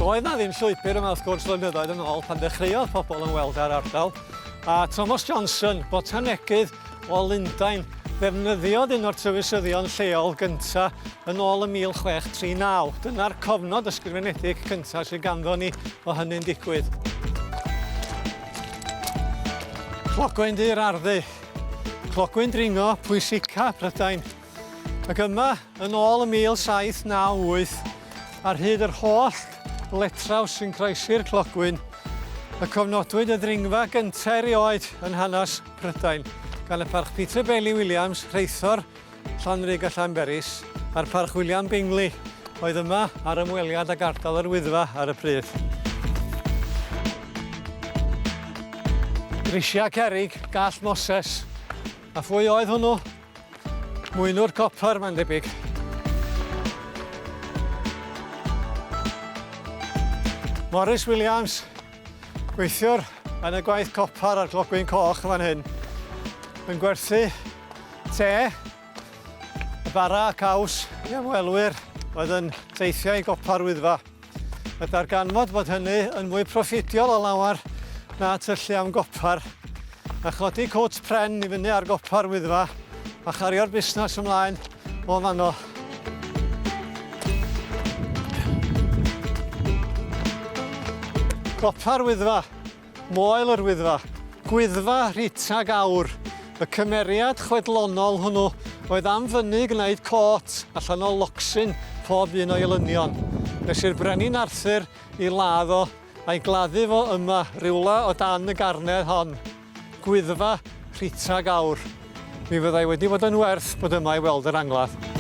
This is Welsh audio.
Doedd 'na ddim llwybr yma wrth gwrs flynyddoedd yn ôl pan ddechreuodd pobl ymweld â'r ardal, a Thomas Johnson, botanegydd o Lundain, ddefnyddiodd un o'r tywysyddion lleol gynta yn ôl ym 1639. Dyna'r cofnod ysgrifenedig cynta sydd ganddo ni o hynny'n digwydd. Clogwyn Du'r Arddu. Clogwyn dringo pwysica Prydain. Ac yma, yn ôl ym 1798, ar hyd yr holl letraw sy'n croesi'r clogwyn, y cofnodwyd y ddringfa gyntaf erioed yn hanes Prydain, gan y Parch Peter Bailey Williams, rheithor Llanrug a Llanberis, a'r Parch William Bingley, oedd yma ar ymweliad ag ardal yr Wyddfa ar y pryd. Grisiau cerrig, gall Moses. A phwy oedd hwnnw? Mwynwr copr, mae'n debyg. Morris Williams, gweithiwr yn y gwaith copr a'r clogwyn coch yn fan hyn, yn gwerthu te, y bara a caws i ymwelwyr oedd yn teithio i gopa'r Wyddfa. A darganfod bod hynny yn fwy proffidiol o lawer na tyllu am gopar, a chodi cwt pren i fyny ar gopa'r Wyddfa a chario'r busnes ymlaen o fanno. Copa'r Wyddfa. Moel yr Wyddfa. Gwyddfa rhitag aur. Y cymeriad chwedlonol hwnnw oedd am fynnu gwneud côt allan o locsyn pob un o'i elynion, nes i'r Brenin Arthur i ladd o a'i gladdu fo yma, rywle o dan y garnedd hon. Gwyddfa rhitag aur. Mi fyddai wedi bod yn werth bod yma i weld yr angladd.